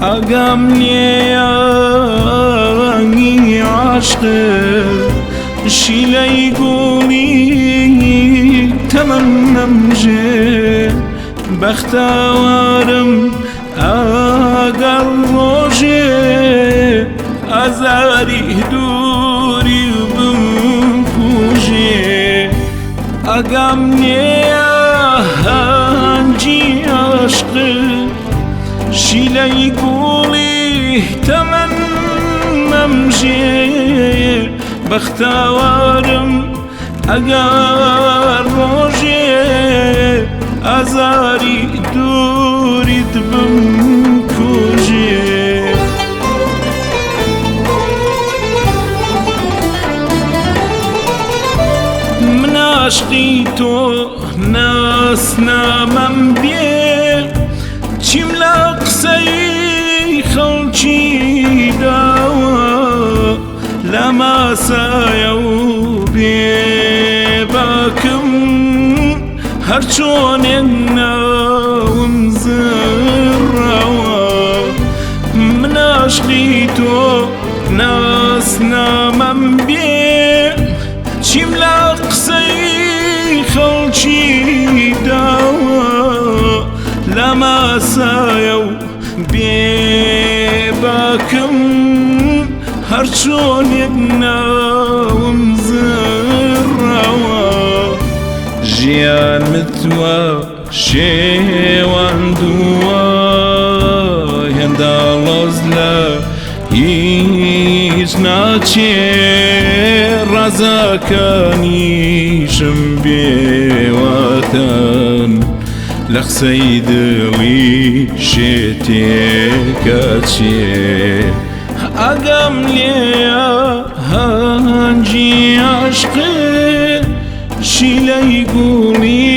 ئاگام لێیە هەنگی عاشق شیلەی گوڵی تەمەنم ژێ بەختەوارم ئەگەر ڕۆژێ ئازاری دووری بمکوژێ ئاگام لێیە هەنگی عاشق شیلەی گوڵی تەمەنم ژێ بەختەوارم ئەگەر ڕۆژێ ئازاری دووریت بمکوژێ. من عاشقی تۆ ناسنامەم بێ چیم لە قسەی خەڵکی داوە لە ماسایە و بێباکم هەرچۆنێک ناوم زڕاوە من عاشقی تۆ ناسنامەم بێ چیم لە قسەی خەڵکی داوە لە ماسایە و بێباکم هەرچۆنێک ناوم زڕاوە ژیان متوە شێواندووە هێندا ڵۆز لە هیچ ناچێ ڕازەکانیشم بێواتەن لە قسەی دڵی شێتێکە چێ ئاگام لێیە هەنگی عاشق شیلەی گوڵی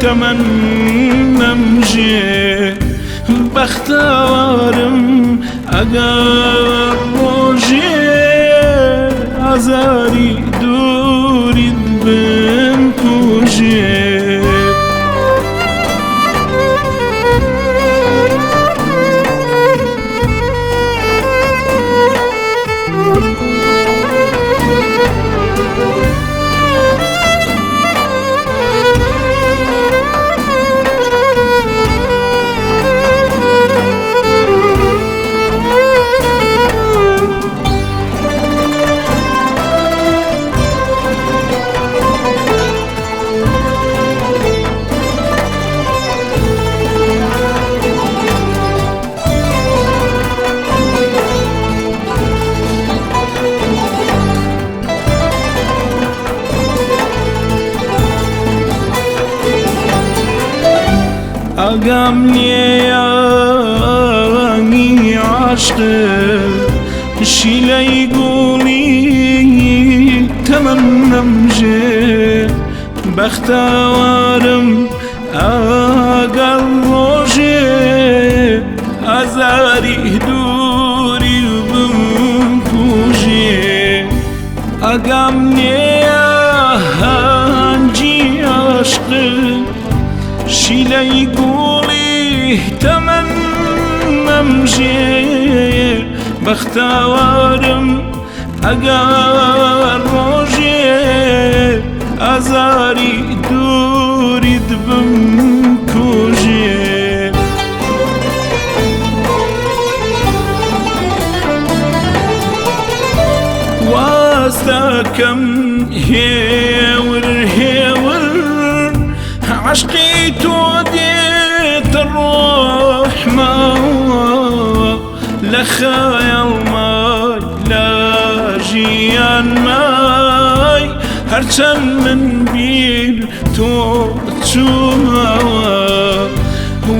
تەمەنم ژێ بەختەوارم ئەگەر ڕۆژێ ئازاری دووریت بمکوژێ. ئاگام لێیە هەنگی عاشق شیلەی گوڵی تەمەنم ژێ بەختەوارم ئەگەر ڕۆژێ ئازاری دووری بمکوژێ ئاگام لێیە هەنگی عاشق شیلەی گوڵی تەمەنم ژێ بەختەوارم ئەگەر ڕۆژێ ئازاری دووریت بمکوژێ. واز دەکەم هێور هێور عەشقی تۆ دێتە ڕۆحمەوە لە خەیاڵمای لە ژیانمای هەرچەند من بیر تۆ چوومەوە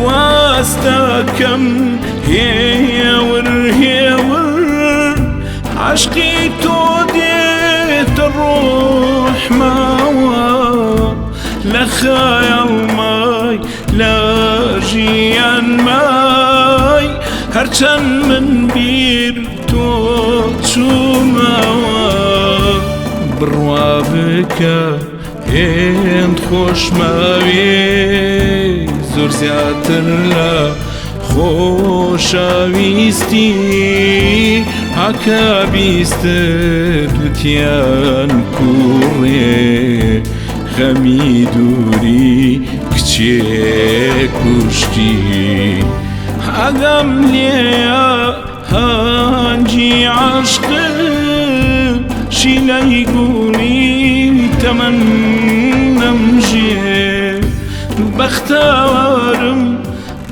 واز دەکەم هێور هێور عەشقی تۆ دێتە ڕۆحمەوە لە خەیاڵمای لە ژیانمای هەرچەند من بیر تۆ چوومەوە بڕوا بکە هێند خۆشمەوێ زۆر زیاتر لە خۆشەویستی هەکە بیستت وتیان کوڕێ خەمی دووری کچێ کوشتی ئاگام لێیە هەنجی عەشق شیلەی گوڵی تەمەنم ژێ بەختەوەرم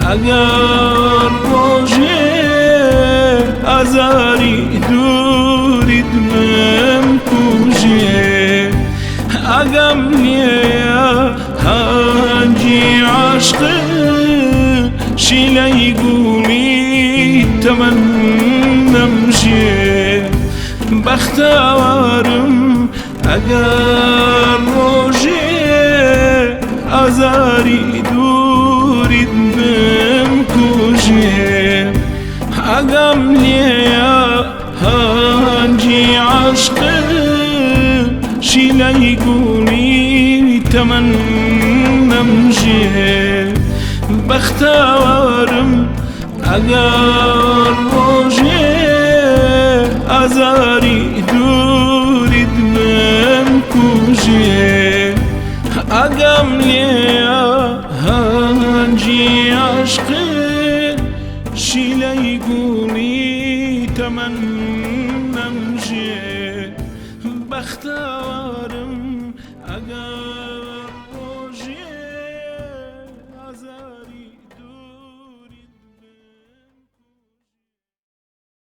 ئەگەر ڕۆژێ ئازاری دووریت من کوژێ ئاگام لێیە هەنجی عەشق شیلەی گوڵی تەمەنم ژێ بەختەوەرم ئەگەر ڕۆژێ ئازاری دووریت بمکوژێ ئاگام لێیە هەنجی عەشق شیلەی گوڵی تەمەنم ژێ بەختەوەرم ئەگەر ڕۆژێ ئازاری دووریت بمکوژێ ئاگام لێیە هەنجی عەشق شیلەی گوڵی تەمەنم ژێ بەختەوەرم ئەگەر.